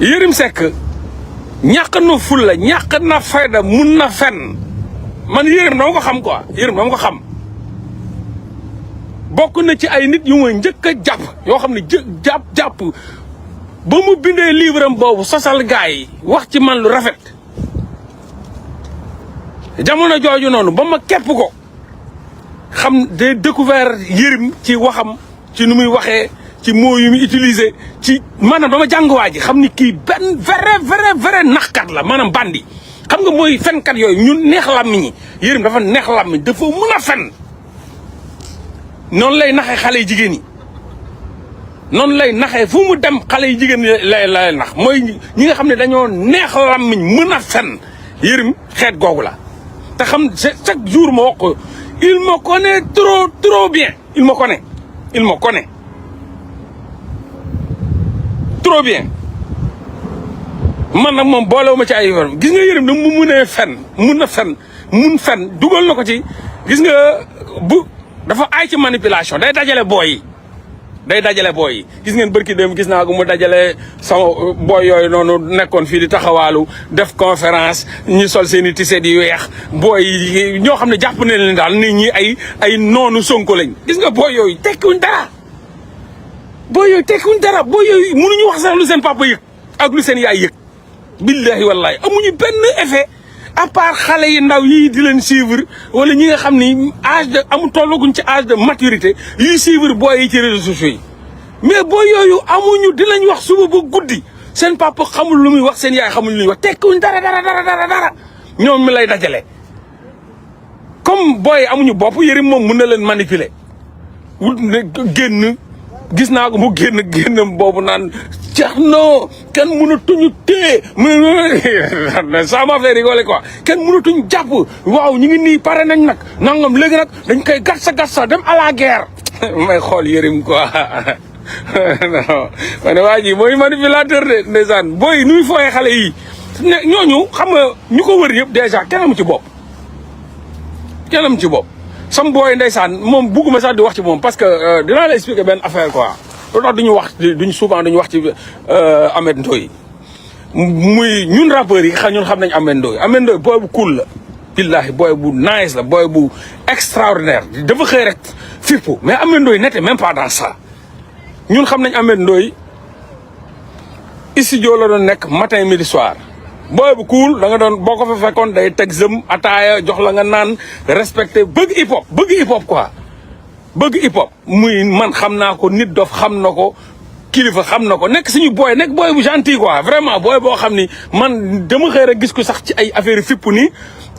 Yerim Seck ñàkk na fulla ñàkk na fayda mun na fen man Yerim dama ko xam quoi Yerim dama ko xam bokk na ci ay nit yu ma njëkk a jàpp yoo xam ne jàpp ba mu bindee livre am boobu sosal gars yi wax ci man lu rafet jamono jooju noonu ba ma képp ko xam de découvert Yerim ci waxam ci nu muy waxee ci mots yu muy utiliser ci maanaam dama jàng waa ji xam ni kii benn vrai naxkat la maanaam bandi xam nga mooy fenkat yooyu ñun neex làmmiñ ñi Yerim dafa neex làmmiñ dafa mën a fen noonu lay naxee xale yu jigéen yi noonu lay naxee fu mu dem xale yu jigéen lay nax mooy ñi nga xam ne dañoo neex làmmiñ mën a fen Yerim xeet googu la te xam chaque jour ma wax ko il me connaît trop bien il me connaît trop bien man nag moom boolewuma ci ay yoon gis nga Yerim da mu mënee fen mun fen dugal na ko ci gis nga bu dafa aay ci manipulation day dajale booy yi gis ngeen bërki dem gis naa ko mu dajale sama booy yooyu noonu nekkoon fii di taxawaalu def conférence ñu sol seen i tiset yu weex booy yi ñoo xam ne jàpp ne leen daal nit ñi ay noonu Sonko lañ gis nga booy yooyu tekkiwuñ dara booy yooyu mënuñu wax sax lu seen papa yëg ak lu seen yaay yëg billahi wallahi amuñu benn effet à part xale yi ndaw yii di leen suivre wala ñi nga xam ni âge de tollaguñ ci âge de maturité yuy suivre booy yi ci réseaux sociaux yi mais booy yooyu amuñu dinañ wax suba ba guddi seen papa xamul lu muy wax seen yaay xamul lu muy wax tekkuñ dara ñoom mi lay dajale comme booy amuñu bopp Yerim moom mën na leen manipuler wut ne génn gis naa ko mu génn boobu naan ceex no kenn mënatuñu téye ça m'a fait rigoler quoi kenn mënatuñu jàpp waaw ñu ngi nii pare nañ nag nangam léegi nag dañ koy gatsa dem à la guerre may xool Yerim quoi non ma ne waa ji mooy manipulateur de ndeysaan booy nuy fooyee xale yi ñooñu xam nga ñu ko wër yëpp dèjà kenn amu ci bopp sam booy ndeysaan moom bugguma sax di wax ci moom parce que dinaa la expliquer benn affaire quoi lu tax duñu souvent duñu wax ci Ameth Ndoye muy ñun rappeurs yi ñun xam nañ Ameth Ndoye booy bu cool la billahi booy bu nice la booy bu extraordinaire dafa xëy rek fippu mais Ameth Ndoye n'était même pas dans ça ñun xam nañ Ameth Ndoye studio la doon nekk matin midi soir booy bu cool da nga doon boo ko fa fekkoon day teg zëm ataaya jox la nga naan respecté bëgg hip hop quoi bëgg hip hop muy man xam naa ko nit dof xam na ko kilifa xam na ko nekk suñu booy nekk booy bu gentil quoi vraiment booy boo xam ni man dama xëy rek gis ko sax ci ay affaire fippu nii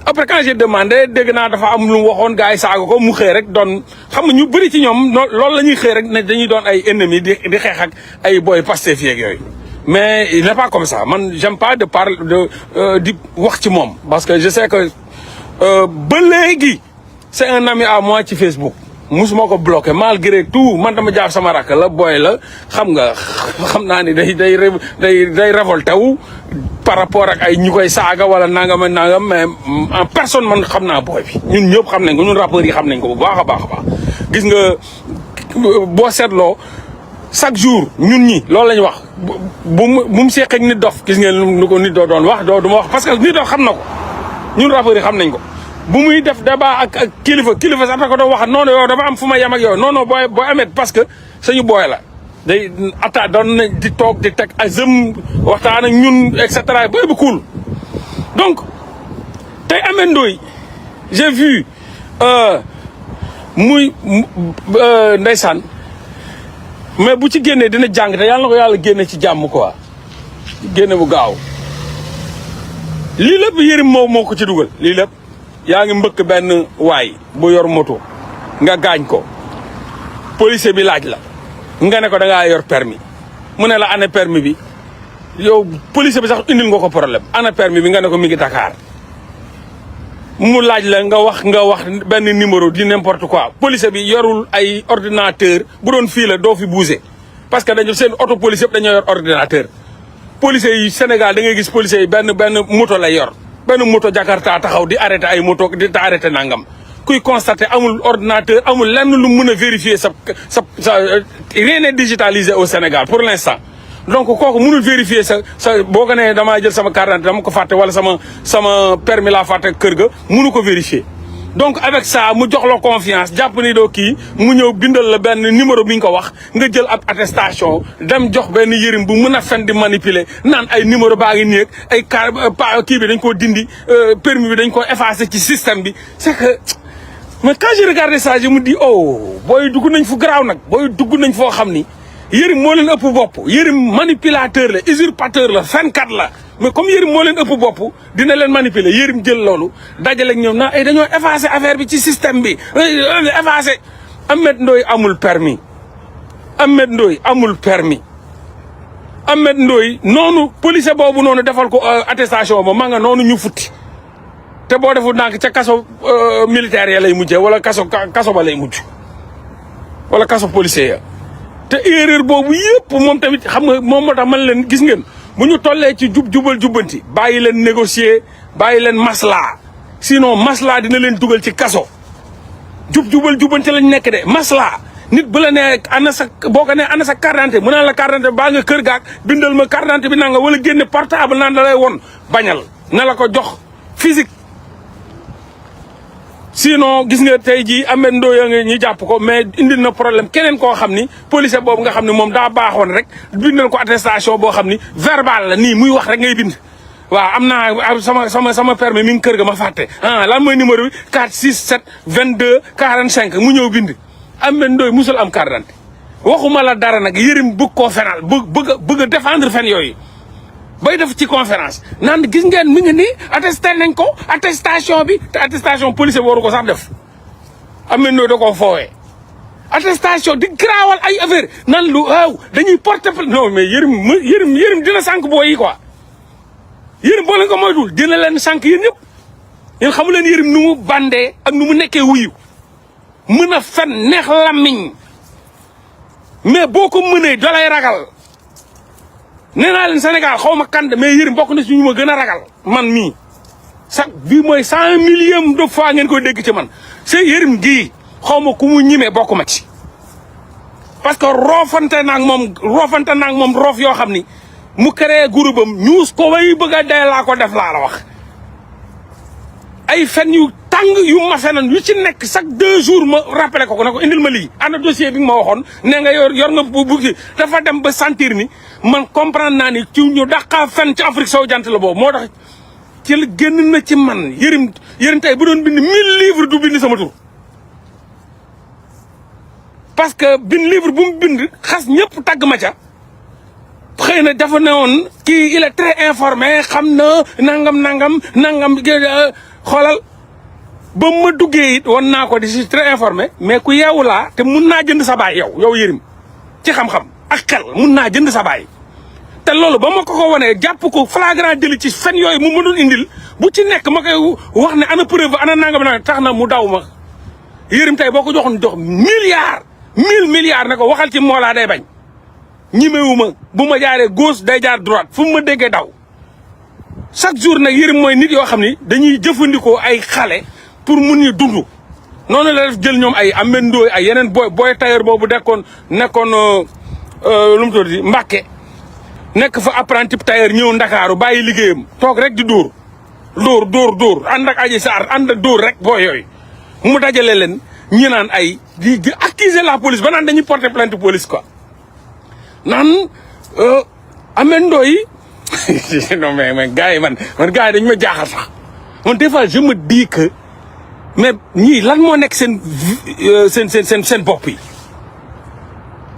après quand j'ai demandé dégg naa dafa am lu mu waxoon gars yi saaga ko mu xëy rek doon xam nga ñu bëri ci ñoom loolu la ñuy xëy rek ne dañuy doon ay ennemis di xeex ak ay booy Pastef yeeg yooyu mais il n'est pas comme ça man j'aime pas de parler di wax ci moom parce que je sais que ba léegi c'est un ami à moi ci Facebook musuma ko bloqué malgré tout man dama jaar sama rakk la booy la xam naa ni day révolté wu par rapport ak ay ñu koy saaga wala nangam mais en personne man xam naa booy bi ñun ñëpp xam nañ ko ñun rappeurs yi xam nañ ko bu baax a baax gis nga boo seetloo chaque jour ñun ñi loolu la ñu wax bu mu seeq ak nit dof gis ngeen lu ko nit doo doon wax du ma wax parce que nit dof xam na ko ñun rappeurs yi xam nañ ko bu muy def débat ak kilifa sax da ko doon wax noonu yow dama am fu ma yem ak yow non booy Ameth parce que suñu booy la day atta doon na di toog di teg azëm waxtaan ak ñun et cetera booy bu cool donc tey Ameth Ndoye j'ai vu muy ndeysaan mais bu ci génnee dina jàng te yàlla na ko yàlla génne ci jàmm quoi génne bu gaaw lii lépp Yerim moo ko ci dugal lii lépp yaa ngi mbëkk benn waay bu yor moto nga gaañ ko policier bi laaj la nga ne ko da ngaa yor permis mu ne la ana permis bi yow policier bi sax indil nga ko problème ana permis bi nga ne ko mi ngi Dakar mu laaj la nga wax benn numéro di n'importe quoi policier bi yorul ay ordinateur bu doon fii la doo fi bouger parce que dañu seen auto police yëpp dañoo yor ordinateur policier yi Sénégal da ngay gis policier yi benn moto lay yor benn moto Jakarta taxaw di arrêté ay moto di arrêté nangam kuy constater amul ordinateur amul lenn lu mën a vérifier sa rien n'est digitalisé au Sénégal pour l'instant donc kooku mënul vérifier sa boo ko nee damaa jël sama carte d'identité dama ko fàtte wala sama permis laa fàtte kër ga mënu ko vérifier. donc avec ça mu jox la confiance jàpp ni doo kii mu ñëw bindal la benn numéro bi ñu ko wax nga jël ab attestation dem jox benn Yerim bu mën a fen di manipuler naan ay numéro baa ngi néeg ay kii bi dañ koo dindi permis bi dañ koo effacer ci système bi c'est que mais quand je regarde ça je me dis oh booy dugg nañ fu garaaw nag booy dugg nañ foo xam ni Yerim moo leen ëpp bopp Yerim manipulateur la usurpateur la fenkat la mais comme Yerim moo leen ëpp bopp dina leen manipuler Yerim jël loolu dajale ak ñoom na ay dañoo effacer affaire bi ci système bi effacer. Ahmed Ndoye amul permis Ahmed Ndoye amul permis Ahmed Ndoye noonu policier boobu noonu defal ko attestation ba ma nga noonu ñu futti te boo defu ndànk ca kaso militaire ya lay mujjee wala kaso ba lay mujj wala kaso policier ya te erreur boobu yëpp moom tamit xam nga moom moo tax man leen gis ngeen bu ñu tollee ci jubal jubbanti bàyyi leen négocier bàyyi leen maslaa sinon maslaa dina leen dugal ci kaso jubal jubbanti lañ nekk de maslaa nit bu la nee ana sa boo ko nee ana sa carte d'identité mu naan la carte d'identité baa nga kër gaak bindal ma carte d'identité bi nanga wala génne portable naan da lay woon bañal na la ko jox physique. sinon gis nga tey jii Ahmed Ndoye nga ñi jàpp ko mais indil na problème keneen koo xam ni policier boobu nga xam ne moom daa baaxoon rek bindal ko attestation boo xam ni verbal la nii muy wax rek ngay bind. waaw am naa sama permis mi ngi kër ga ma fàtte lan mooy numéro bi 467 22 45 mu ñëw bind. Ahmed Ndoye musul am carte d'identité waxuma la dara nag Yerim bëgg koo fenal bëgg a défendre fen yooyu. bay def ci conférence naan gis ngeen mi ngi nii attesté nañ ko attestation bi te attestation policier waru ko sax def Ahmed Ndoye da koo foowee attestation di garaawal ay affaire nan lu waaw dañuy porter non mais Yerim dina sànq booy yi quoi Yerim boo leen ko moytuwul dina leen sànq yéen ñëpp yéen xamu leen Yerim nu mu bandee ak nu mu nekkee wuyu mën a fen neex làmmiñ mais boo ko mënee dalay ragal nee naa leen Sénégal xaw ma kan mais Yerim bokk na si ñu ma gën a ragal man mii sax bii mooy 100 millions de fois ngeen koy dégg ci man c'est Yerim gii xaw ma ku mu ñimee bokk ma ci. parce que roofante naag moom roof yoo xam ni mu créé groupe am ñuus ko way bëgg a dee laa ko def laa la wax ay fen yu tàng yu ma fenan yu ci nekk chaque 2 jours ma rappelé ko ne ko indil ma lii ana dossier bi nga ma waxoon nee nga yor nga bu dafa dem ba sentir ni man comprendre naa ni ci ñu dàqaa fen ci Afrique sowu jant la boobu moo tax ci la génn na ci man Yerim tey bu doon bind 1000 livres du bind sama tur parce que bind livre bu mu bind xas ñëpp tagg ma ca xëy na dafa ne woon kii il est très informé xam na nangam xoolal ba ma duggee it woon naa ko di si très informé mais ku yeewu laa te mun naa jënd sa baay yow Yerim ci xam-xam ak xel mun naa jënd sa baay te loolu ba ma ko wanee jàpp ko flagrant délit ci fen yooyu mu mënul indil bu ci nekk ma koy wax ne ana preuve ana nangam tax na mu daw ma Yerim tey boo ko jox milliards 1000 milliards ne ko waxal ci Mollah day bañ ñimewu ma bu ma jaaree gauche day jaar droite fu mu ma déggee daw chaque jour nag Yerim mooy nit yoo xam ni dañuy jëfandikoo ay xale pour mun ñu dund noonu la def jël ñoom ay Ahmed Ndoye ay yeneen booy tailleur boobu nekkoon lu mu tudd Mbàkke nekk fa apprenti tailleur ñëw Ndakaaru bàyyi liggéeyam toog rek di dóor ànd ak Adji Sarr ànd ak dóor rek booy yooyu mu dajale leen ñi naan ay di accuser la police ba naan dañuy porter plainte police quoi naan Ahmed Ndoye non mais gars yi man gars yi dañu ma jaaxal sax man des fois je me dis que mais ñii lan moo nekk seen bopp yi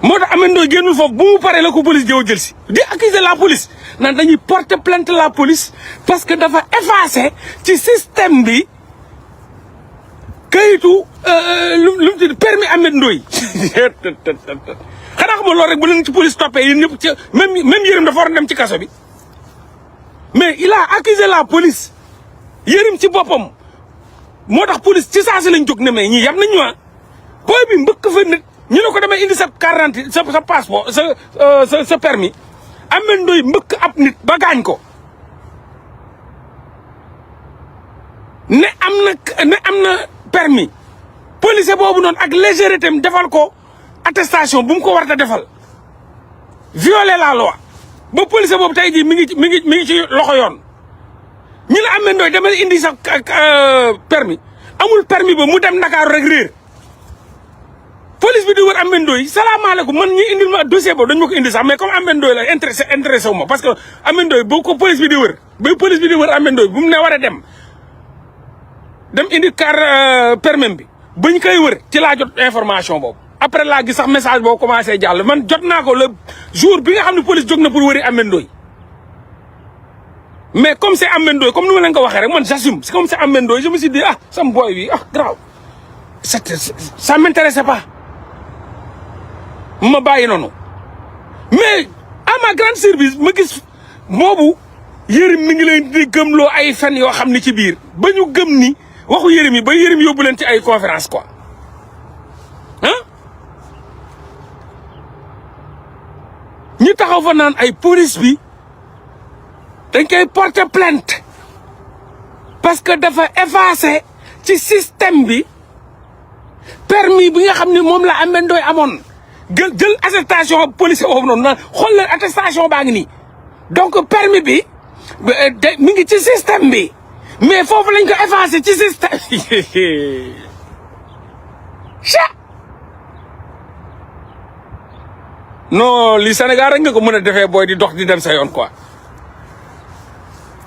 moo tax Ahmed Ndoye génnul foofu bu mu paree la ko police jël si di accuser la police naan dañuy porter plainte la police parce que dafa effacé ci système bi kayitu lu mu tudd permis Ahmed Ndoye xanaa xamul loolu rek bu leen ci police toppee yéen ñëpp ci même Yerim dafa war a dem ci kaso bi mais il a accusé la police Yerim ci boppam moo tax police ci saa si lañ jóg ne mais ñii yam nañ ñu booy bi mbëkk fa nit ñu ne ko damay indi sa carte d'identité sa passeport sa permis Ahmed Ndoye mbëkk ab nit ba gaañ ko ne am na permis policier boobu noonu ak légèreté am defal ko attestation bu mu ko war a defal violer la loi ba policier boobu tey jii mi ngi ci loxo yoon ñi la amee ndooy demal indi sax permis amul permis ba mu dem Dakar rek réer police bi di wër amee ndooy salaamaaleykum man ñi indil ma dossier boobu dañ ma ko indi sax mais comme amee ndooy la intéressé wu ma parce que amee ndooy boo ko police bi di wër ba police bi di wër amee ndooy bu mu ne war a dem indi car permis bi bañ koy wër ci laa jot information boobu après laa gis sax message boobu commencé jàll man jot naa ko le jour bi nga xam ne police jóg na pour wëri amee ndooy mais comme c'est Ameth Ndoye comme ni ma leen ko waxee rek man j'assume c'est comme c'est Ameth Ndoye je me suis dit ah sama boy bi ah grave ça m'intéressait pas ma bàyyi noonu mais à ma grande surprise ma gis boobu Yerim mi ngi leen di gëmloo ay fen yoo xam ni ci biir ba ñu gëm ni waxu Yerim yi ba Yerim yóbbu leen ci ay conférence quoi ah ñu taxaw fa naan ay police bi dañ koy porter plainte parce que dafa effacé ci système bi permis bi nga xam ne moom la Ameth Ndoye amoon jël attestation policier boobu noonu naan xool leen attestation baa ngi nii donc permis bi mi ngi ci système bi mais foofu lañ ko effacé ci système non li Sénégal rek nga ko mën a defee booy di dox di dem sa yoon quoi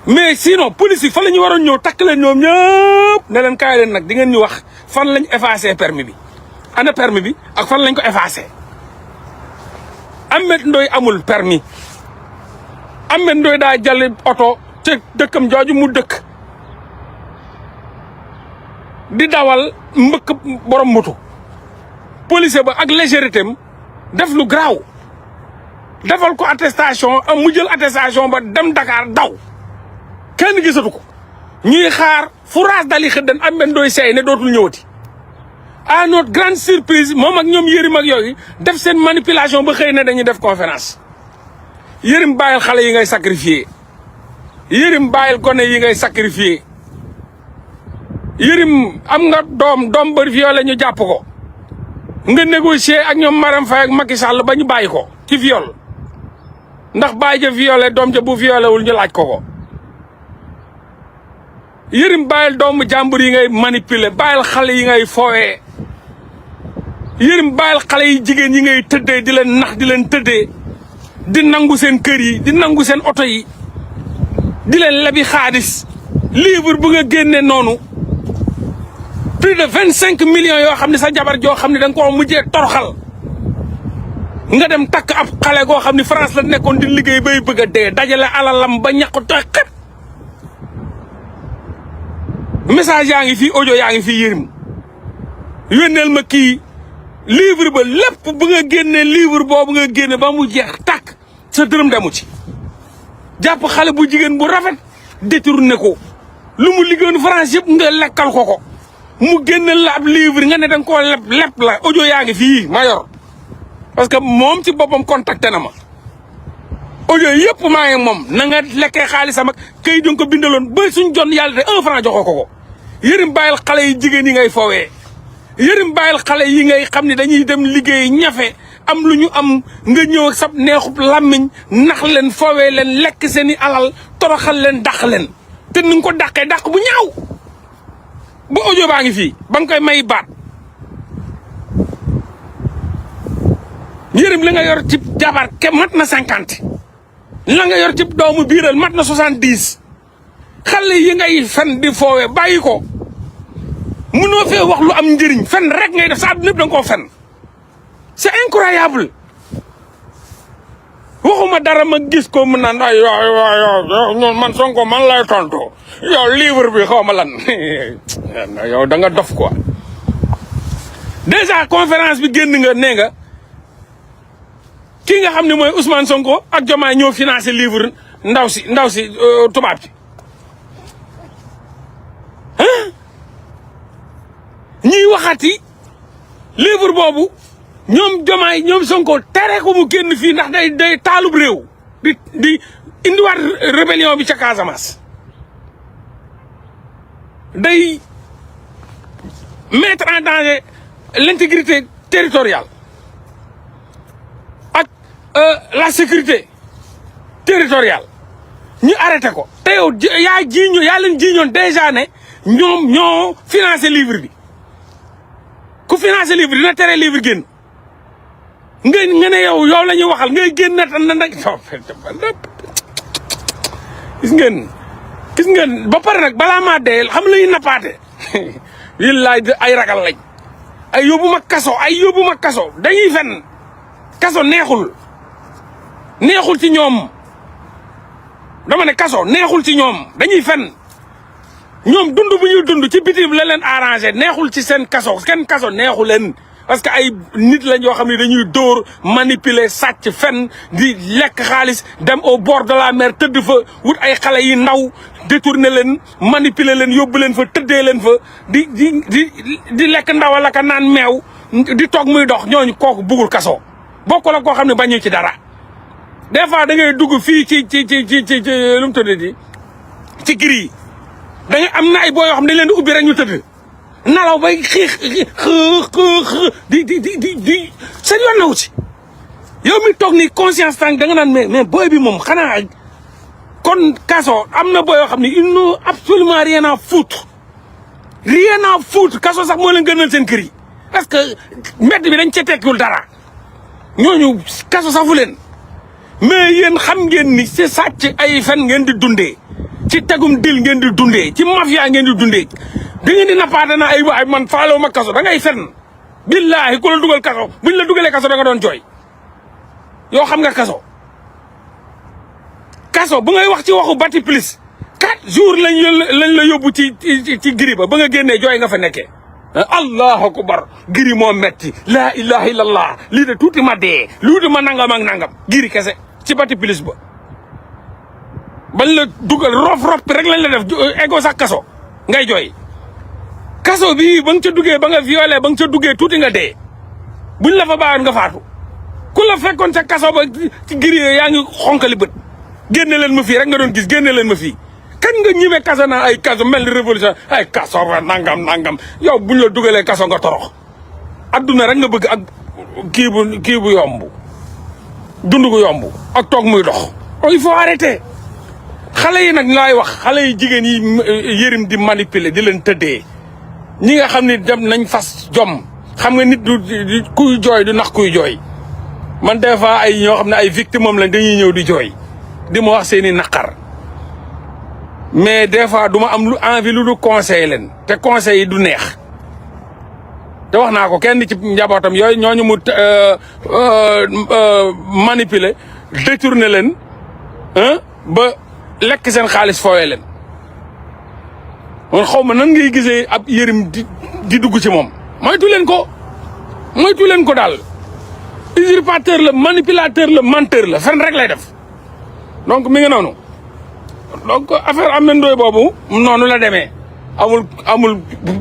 mais sinon police yi fan la ñu waroon ñëw takk leen ñoom ñëpp ne leen kaay leen nag di ngeen ñu wax fan lañ effacé permis bi ana permis bi ak fan lañ ko effacé Ameth Ndoye amul permis Ameth Ndoye daa jël oto ca dëkkam jooju mu dëkk di dawal mbëkk borom moto policier ba ak légèreté am def lu garaaw defal ko attestation mu jël attestation ba dem Dakar daw kenn gisatu ko ñuy xaar fourage dali xëddan Ameth Ndoye seey ne dootul ñëwati à notre grande surprise moom ak ñoom Yerim ak yooyu def seen manipulation ba xëy ne dañuy def conférence Yerim bàyyil xale yi ngay sacrifier Yerim bàyyil gone yi ngay sacrifier Yerim am nga doom ba violé ñu jàpp ko nga négocier ak ñoom Marème Faye ak Macky Sall ba ñu bàyyi ko ci viol ndax bàyyi ja violé doom ja bu violé wul ñu laaj ko Yerim bàyyil doomu jàmbur yi ngay manipuler bàyyil xale yi ngay foowee Yerim bàyyil xale yi jigéen yi ngay tëddee di leen nax di leen tëddee di nangu seen kër yi di nangu seen oto yi di leen lebi xaalis livre bu nga génne noonu plus de 25 millions yoo xam ne sa jabar joo xam ne da nga ko mujjee toroxal nga dem takk ab xale goo xam ne France la nekkoon di liggéey bay bëgg a dee dajale alalam ba ñàkk tooy xet message yaa ngi fii audio yaa ngi fii Yerim yónneel ma kii livre ba lépp bu nga génnee livre boobu nga génne ba mu jeex tàkk sa dërëm demu ci jàpp xale bu jigéen bu rafet détourné ko lu mu liggéeyoon France yëpp nga lekkal ko mu génneel la ab livre nga ne da nga koo lepp la audio yaa ngi fii ma yor parce que moom ci boppam contacté na ma audio yëpp maa ngi moom na nga lekkee xaalisam ak kay doon ko bindaloon ba suñ jon yàlla de 1 franc joxoo ko Yerim bàyyil xale yi jigéen yi ngay foowee Yerim bàyyil xale yi ngay xam ne dañuy dem liggéey ñafe am lu ñu am nga ñëw ak sab neexub làmmiñ nax leen foowee leen lekk seen i alal toroxal leen dàq leen te ni nga ko dàqee dàq bu ñaaw ba audio baa ngi fii ba nga koy may baat Yerim li nga yor ci jabar ke mat na 50 la nga yor ci doomu biiral mat na 70 xale yi ngay fen di foowee bàyyi ko mënoo fee wax lu am njëriñ fen rek ngay def sa àdduna yëpp da nga koo fen c'est incroyable waxuma dara ma gis ko mu naan ay yow man Sonko man lay tontu yow livre bi xaw ma lan yow da nga dof quoi déjà conférence bi génn nga nee nga kii nga xam ne mooy Ousmane Sonko ak Diomaye ñoo financé livre ndaw si tubaab ci ñuy waxati livre boobu ñoom Diomaye ñoom Sonko tere ko mu génn fii ndax day taalub réew di indiwaat rébellion bi ca Casamance day mettre en danger l'intégrité territoriale ak la sécurité territorial ñu arrêté ko te yow yaa leen jiiñoon déjà ne ñoom ñoo financé livre bi ku financé livre dina tere livre génn nga ne yow la ñuy waxal ngay génn na nag gis ngeen ba pare nag balaa maa dee xam la ñuy nappaate willaay ay ragal lañ ay yóbbu ma kaso dañuy fen kaso neexul ci ñoom dama ne kaso neexul ci ñoom dañuy fen ñoom dund bu ñuy dund ci bitim la leen arrangé neexul ci seen kaso neexu leen parce que ay nit lañ yoo xam ne dañuy dóor manipuler sàcc fen di lekk xaalis dem au bord de la mer tëdd fa wut ay xale yi ndaw détourner leen manipuler leen yóbbu leen fa tëddee leen fa di lekk ndawal la ka naan meew di toog muy dox ñooñu kooku bugul kaso bokk la koo xam ne bañu ci dara des fois da ngay dugg fii ci lu mu tuddati ci giri yi da ngay am na ay boo yoo xam ne dañ leen di ubbi rek ñu tëdd nalaw bay xiix di seen yoon naw ci yow mi toog ni conscience tànk da nga naan mais booy bi moom xanaa kon kaso am na boo yoo xam ne ils n'ont absolument rien à foutre kaso sax moo leen gënal seen kër yi parce que mbedd bi dañ cee tekkiwul dara ñooñu kaso safu leen mais yéen xam ngeen ni c'est sàcc ay fen ngeen di dundee ci tegum dil ngeen di dundee ci mafia ngeen di dundee da ngeen di nappaate na ay waay man faaloo ma kaso da ngay fen billaahi ku la dugal kaso buñ la dugalee kaso da nga doon jooy yoo xam nga kaso bu ngay wax ci waxu bati plus 4 jours lañ la yóbbu ci giri ba nga génnee jooy nga fa nekkee allahu akbar giri moo metti laa ilaha illallah lii de tuuti ma dee luuti ma nangam ak nangam giri kese ci bati plus ba bañ la dugal rof bi rek lañ la def ego sax kaso ngay jooy kaso bi ba nga ca duggee ba nga violé ba nga ca duggee tuuti nga dee buñ la fa bàyyoon nga faatu ku la fekkoon ca kaso ba ci giri yaa ngi xonkali bët génne leen ma fii rek nga doon gis génne leen ma fii kan nga ñime kaso naa ay kaso mel ni révolution ay kaso ba nangam yow buñ la dugalee kaso nga torox adduna rek nga bëgg ak kii bu yomb dund gu yomb ak toog muy dox il faut arrêter xale yi nag laay wax xale yi jigéen yi Yérim di manipuler di leen tëddee ñi nga xam ne dem nañ fas jom xam nga nit du kuy jooy du nax kuy jooy man des fois ay ñoo xam ne ay victime am lañ dañuy ñëw di jooy di ma wax seeni naqar mais des fois du ma am lu envie lu du conseil leen te conseil yi du neex te wax naa ko kenn ci njabootam yooyu ñooñu mu manipuler détourner leen ba lekk seen xaalis fooyee leen man xaw ma nan ngay gisee ab Yérim di dugg ci moom moytu leen ko daal usurpateur la manipulateur la menteur la fen rek lay def donc mi ngi noonu donc affaire Ameth Ndoye boobu noonu la demee amul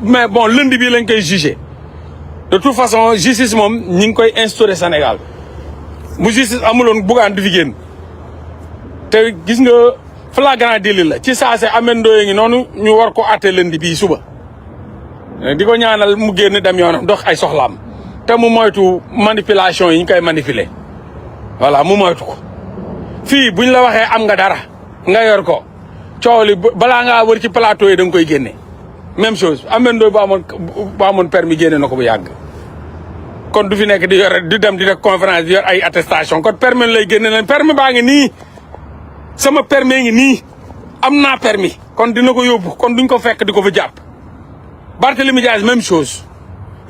mais bon lundi bii lañ koy jugé de toute façon justice moom ñi ngi koy instauré Sénégal bu justice amuloon Bougane di fi génn te gis nga flagrant délit la ci saase Ameth Ndoye ngi noonu ñu war ko àtte lundi bii suba di ko ñaanal mu génn dem yoonam dox ay soxlaam te mu moytu manipulation yi ñu koy manipuler voilà mu moytu ko fii buñ la waxee am nga dara nga yor ko coow li balaa ngaa wër ci plateau yi da nga koy génne même chose Ameth Ndoye bu amoon permis génne na ko bu yàgg kon du fi nekk di yor di dem di def conférence di yor ay attestation kon permis lay génne leen permis baa ngi nii sama permis ngi nii am naa permis kon dina ko yóbbu kon duñ ko fekk di ko fa jàpp Barthélémy Dias même chose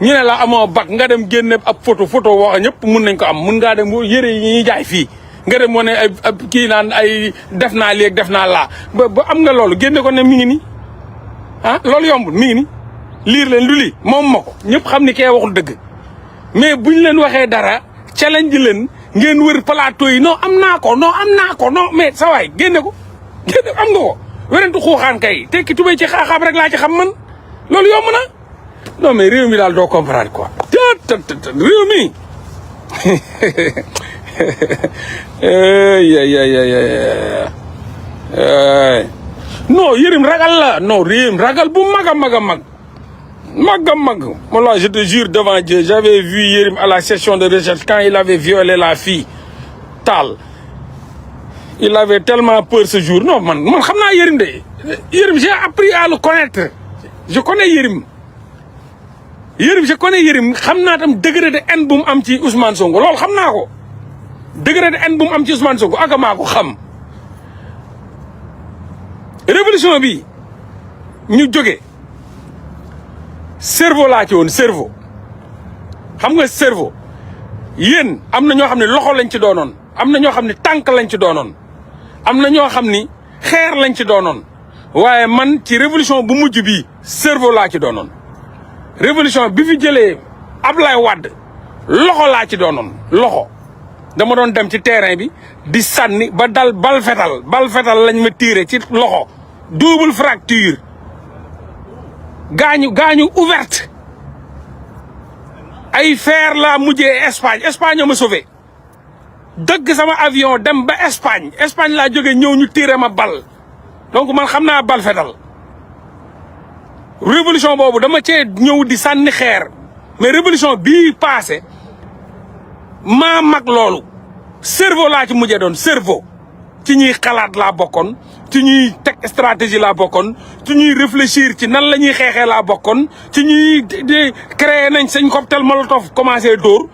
ñu ne la amoo bac nga dem génne ab photo wax ñëpp mun nañ ko am mun ngaa dem yëre yi ñuy jaay fii nga dem wane ay kii naan ay def naa léegi def naa laa ba am nga loolu génne ko ne mi ngi nii loolu yombul mi ngi nii liir leen lu lii moom ma ko ñëpp xam ni kee waxul dëgg mais buñ leen waxee dara challenge leen ngeen wër plateau yi non am naa ko non mais sa waay génne ko am nga ko werentu xuuxaan kay tekki tubéy ci xaaxaam rek laa ci xam man loolu yomb na non mais réew mi daal doo comprendre quoi réew mi non Yérim ragal la non Yérim ragal bu mag a mag Mollah je te jure devant Dieu j'avais vu Yérim à la session de recherche quand il avait violé la fille Tall il avait tellement peur ce jour non man xam naa Yerim de Yerim j'ai appris à le connaître je connais Yerim je connais Yerim xam naa tam degré de haine bu mu am ci Ousmane Sonko loolu xam naa ko degré de haine bu mu am ci Ousmane Sonko ak maa ko xam révolution bi ñu jóge cerveau laa ci woon cerveau xam nga cerveau yéen am na ñoo xam ne loxo lañ ci doonoon am na ñoo xam ne tànk lañ ci doonoon am na ñoo xam ni xeer lañ ci doonoon waaye man ci révolution bu mujj bi cerveau laa ci doonoon révolution bi fi jëlee Ablaye Wade loxo laa ci doonoon loxo dama doon dem ci terrain bi di sànni ba dal bal fetal lañ ma tiire ci loxo double fracture gaañu ouverte ay fer laa mujjee Espagne ma sauvé dëgg sama avion dem ba Espagne laa jógee ñëw ñu tiire ma bal donc man xam naa bal fetal révolution boobu dama cee ñëw di sànni xeer mais révolution bii passé maa mag loolu cerveau laa ci mujjee doon cerveau ci ñuy xalaat laa bokkoon ci ñuy teg stratégie laa bokkoon ci ñuy réfléchir ci nan la ñuy xeexee laa bokkoon ci ñuy créer nañ sañ cocktail molotov commencé dóor